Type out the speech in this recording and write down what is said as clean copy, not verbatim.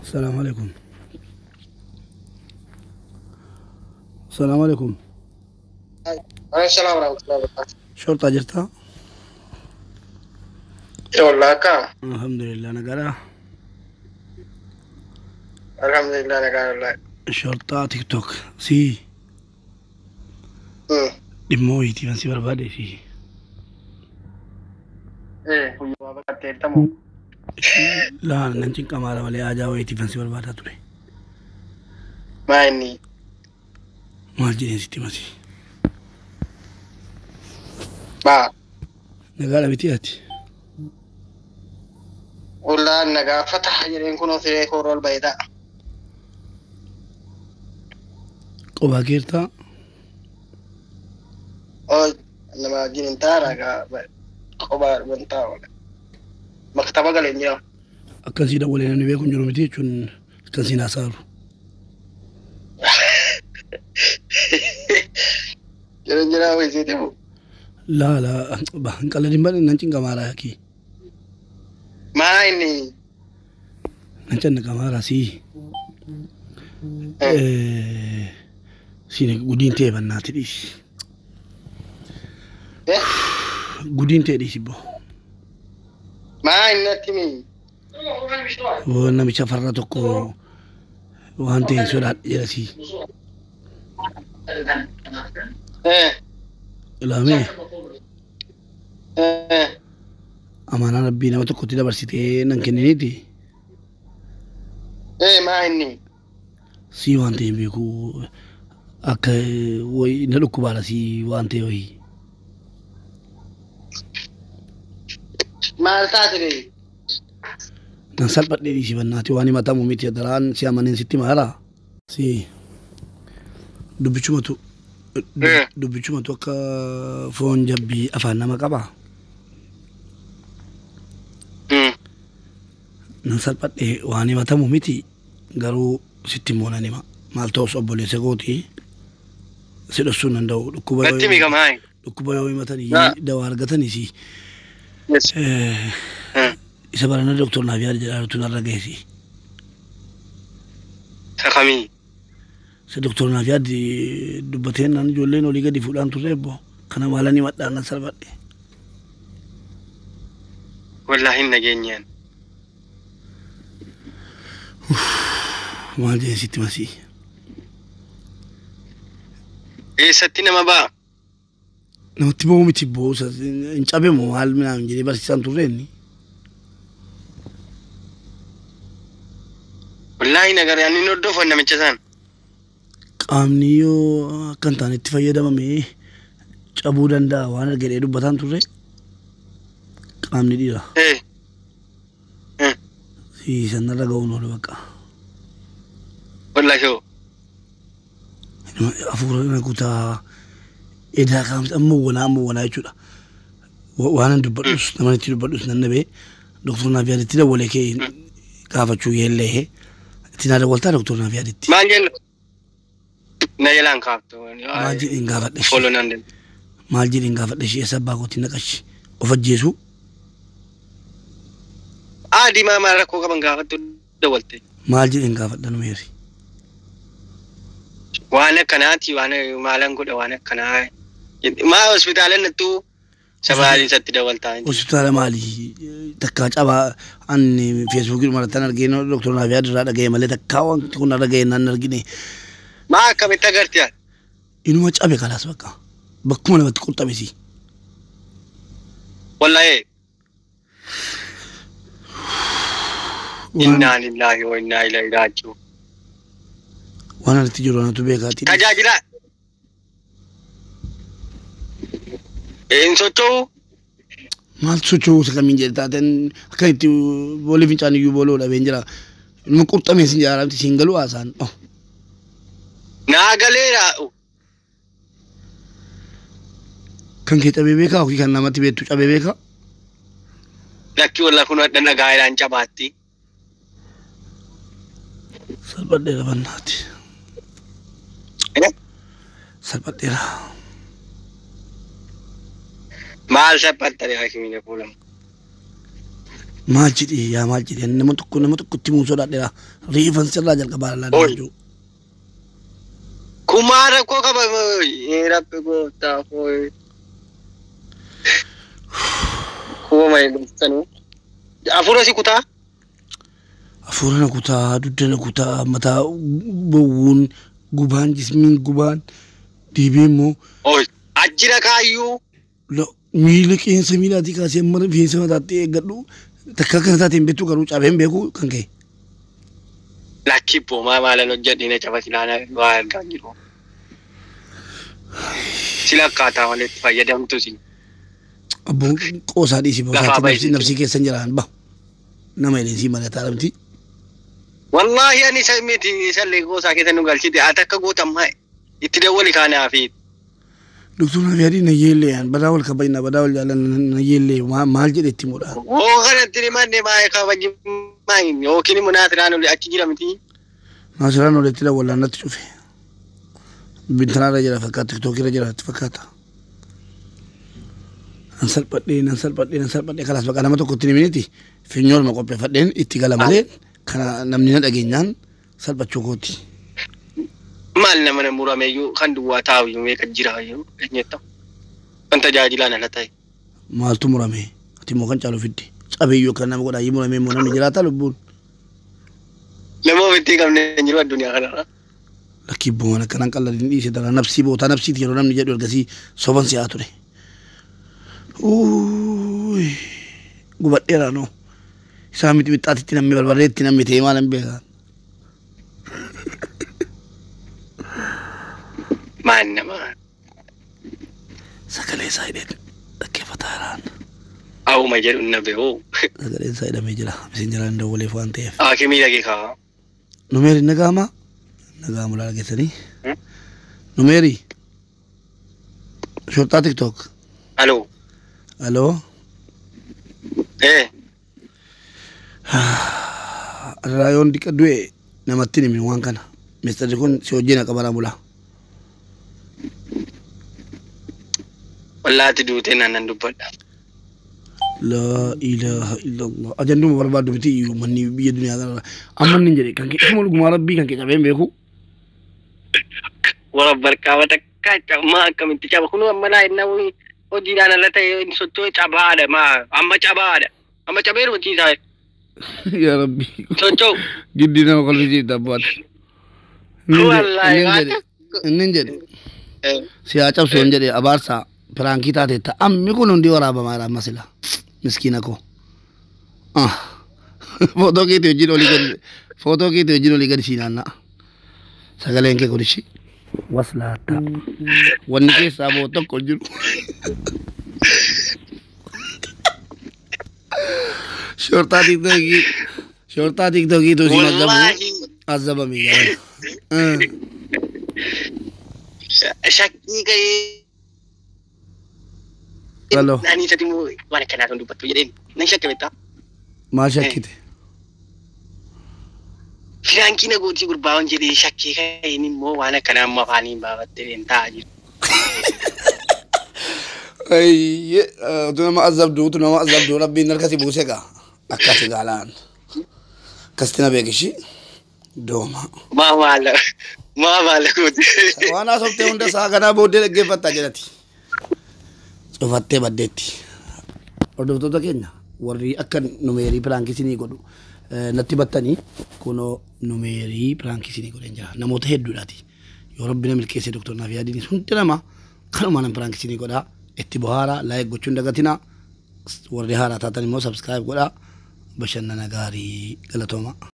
السلام عليكم. السلام عليكم. السلام ورحمة الله وبركاته. شرطة jirta? Wallah akka. Alhamdulillah nagaadha. Alhamdulillah nagaa wallahi. Shorxaa TikTok si dhimma wayiitiifan si barbaade si. Guyyaa baqatteertamu. Laa nan cinqamaadha malee haajaa wayiitiifan si barbaadaa ture. Maa inni? Maal jedheen sitti masi? Maa. Nagaadha miti ati? Wallah nagaa fataha jedheen kunoo siree koorra ol ba'ee ta'a. Qobaa keertaa? Oo nama wajjin hin ta'a gaa qobaa wantaa maktaba galeen jira. Akkan sii dawwalee namni beeku hin jiru miti jechuun akkan siin haasa'aru. Jiran jira wayisiiti mu. Laa laa hin qalladin bane nan cinqamaadha yaakii. Maa inni? Nan cannaqamaadha sii. Siin gudiin ta'e bannaati dhiisi. Gudiin ta'e dhiisi boo. Maa inni natti mi? Namicha farra tokko waan ta'e sodaadhe jedha sii. Ilaamee. Amaanaa rabbii nama tokkotti dabarsitee nan kenniniiti. Maa inni? Sii waan ta'e hin beeku akka wayi na dhukkubaadha sii waan ta'e wayii. Maal taate ree? Nan salphadhee dhiisi bannaati waan himatamu miti daraan si amaneen sitti maara. Si dubbichumatu dubbichumatu akka foon jabbii afaan nama qaba. Nan salphadhee waan himatamu miti garuu sitti immoo nan hima. Maal ta'us obboleessa kooti si dhoksuu hin danda'u. Dhukkuba Natti himi kamaa. Dhukkuba yoo himatanii dawaa argatanii si. Isa barana doktor naaf yaada jedhaa jirtu narra ga'e si. Sakamii. Isa doktor naaf yaadi dubbateen naan ijoolleen olii gadi fuudhaan turre ebbo. Kana maalan himadhaan nan salphadhe. Wallahi hin nageenyaan. Maal jedheen sitti masii? Eessatti nama ba'a? Namatti ba'uu miti boosa hin cabe moo maal minaan jedhee barsiisaan turre inni. Wallahi nagaree ani hin hordofan namicha sana. Qaamni yoo akka hin taane itti fayyadamame cabuu danda'a waan argadhee dubbataan turre qaamni dhiira. Siisan narra ga'uun oolu bakka. Wallahi hoo. Hafuura na kutaa edaa qaamni amma wanaa jechuudha. Waan an dubbadhus nama itti dubbadhus nan dhabee doktor naaf yaaditti dawwalee kee gaafachuu yeellee itti naa dawwaltaa doktor naaf yaaditti. Maal jennu? Na jalaan kaaftu. Maal jedheen gaafadha ishee? Follow nan deemu. Maal jedheen gaafadha ishee eessa abbaa kootiin naqashi of ajjeesuu? Aadii maa maal rakkoo qaban gaafattu dawwalte. Maal jedheen gaafadha nu meeri? Waan akkanaati waan maalan godha waan akkanaa. Maa hospitaala nattuu sabaa isatti dawwaltaa. Hospitaala maali? Takkaa cabaa ani feesbuukii dhumarratti argee doktor naaf yaadu irraa dhaga'e malee takkaa wanti kun irra ga'e naan argine. Maa akkamitti agarti ati? Inuma cabe kalaas bakka. Bakkuma namatti qurxame si. Wallahi. Innaa lillahi wa innaa ilaihi raaji'uun. Waan alatti jiru anatu beekaati. Tajaajila. Hin socho'u. Maal socho'uu isa kamiin jedhe taateen akka itti boolii fincaan iyyuu booloo dhabeen jira. Inuma qurxamee sin jaaramti siin galuu haasaan. Naa galeera. Kan kee cabee beekaa yookiin kan namatti beektu cabee beekaa? Lakki wallah kun hadha nagaa irraan cabaatti. Salphadheera bannaati. Salphadheera. Maal salphattare hakimiin fuulamu? Maal jedhee yaa maal jedhee nama tokko nama tokkotti himuun sodaadheera. Riifan sirraa jalqabaa lallaa Oi. jechuudha. Kumaa rakkoo qaba. Rabbi gooftaa koo. Kuma hin Afuura si kutaa? Afuura na kutaa, dugda na kutaa, mataa bowwuun, gubaan, jismiin gubaan, deebi'ee immoo Oi. Achira kaayyuu. Miila qeensa miilaatii kaasee amma rifeensa mataatti eeggadhu takka akkana taate hin beektu garuu cabee hin beeku kan ka'e. Lakki boomaa maalan hojjedhe na caba silaa waa argaa hin jiru. Sila akkaataa malee itti fayyadamtu si. Abboon qoosaa dhiisi Lafaa boosaatti baay'ee nafsii keessa hin jiraan bahu. Nama ileensi malee taa'amti. Wallaahi ani isa miti isallee goosaa keessa nu galchite ati akka gootammaa itti dawwali kaanaa fi Doktor Nafiyaadii na yeellee badaa wal kabajna badaa wal jaalanna na yeellee maal jedhe itti mudha. Woo kanatti himanne maayee kabaji maayin yookiin immoo naasiraan olii achi jira miti. Naasiraan olitti dawwallaan natti cufe. Bintanaarra jira fakkaata tiktookirra jira natti fakkaata. Nan salphadhee nan salphadhee nan salphadhee kalaas baqa nama tokkotti himiniti finyoolma qopheeffadheen itti gala malee kana namni na dhageenyaan salphachuu kooti. Maal nama na murameeyyuu kan duwwaa taa'u iyyuu meeqa jira iyyuu eenyetta kan tajaajilaan ala ta'e. Maaltu murame ati immoo kan caalu fidde cabeeyyuu kan nama godhaa murame immoo namni jiraata lubbuun. Nama ofitti hin qabne hin jiru addunyaa kanarra. Lakkii boona akkanaan qalladin dhiise dara nafsii bootaa nafsiiti yeroo namni jedhu ergasii soban si'aa ture. Uuuy gubadheera noo isaa miti mixxaatitti namni barbareetti namni ta'ee maal hin beekan. Maal nama Sagalee isaa hidhee dhaggeeffataa jiraan. awuma jedhu na beeku. Sagaleen isaa hidhamee jira. Miseenjaraan hin dawwaleef waan ta'eef. Haakimii dhagee kaa. Numeeri nagaama. Nagaamu laala geessanii. Numeeri. Shorxaa TikTok. Aloo. Aloo. Ee. Raayoon diqa du'e namatti hin himin waan kana. Ministeerri kun si wajjin haqa baraa bula. Wallaati duutee naan dubbadha. Laa ilaaha illallah. Ajanduma barbaaddu miti iyyuu manni biyya duniyaa kanarra. Amma inni jedhe kan kee isuma dhugumaa rabbii kan kee cabee hin beeku. Warra barqaaba takka maa akkamitti caba kun amma laa inni hojiidhaan ala ta'e inni socho'e cabaadha maa amma cabaadha. Amma cabeeru hojiisaa Yaa rabbi. socho'u. Giddi nama kolfisiifta abbaati. Wallaahi waan Inni jedhe si haa cabsu hin jedhe abaarsa piraankii taateetta ammi kun hundi waraabamaa jira amma sila miskiina koo. Footoo keetii wajjin olii gadi footoo keetii wajjin olii gadi sii naanna'a. Sagaleen kee kun ishii waslaata. Wanni keessaa boo tokko hin jiru. Shortaa tiktookii shortaa tiktookii tu si mazzabu Wallaahi azabamii gaara. Shakkii gahee. Aloo. Ani isatti immoo waan akkanaa kan dubbattu jedheen nan shakke beektaa. Maal shakkite? Firaankii na gootii gurbaa waan jedhee shakkii gaheen immoo waan akkanaa amma afaaniin baafattee hin taa'aa jiru. Ayye utuu nama azabdu utuu nama azabdu rabbiin harka si buuse gaa akkasi gaalaan akkasitti na beekishi dooma. Maa maala maa maala gooti. Waan haasoftee hunda isaa kanaa booddee dhaggeeffattaa jedhati. Cufattee baddeetti. Hordoftoota keenya warri akka numeerii piraankii isinii godhu natti battanii kunoo numeerii piraankii isinii godheen jira namoota hedduudhaati. Yoo rabbi na milkeesse doktor naaf yaadinis hundi nama kanuma nan piraankii isinii godhaa itti bohaaraa like gochuun dagatinaa warri haaraa taatan immoo subscribe godhaa bashannana gaarii galatooma.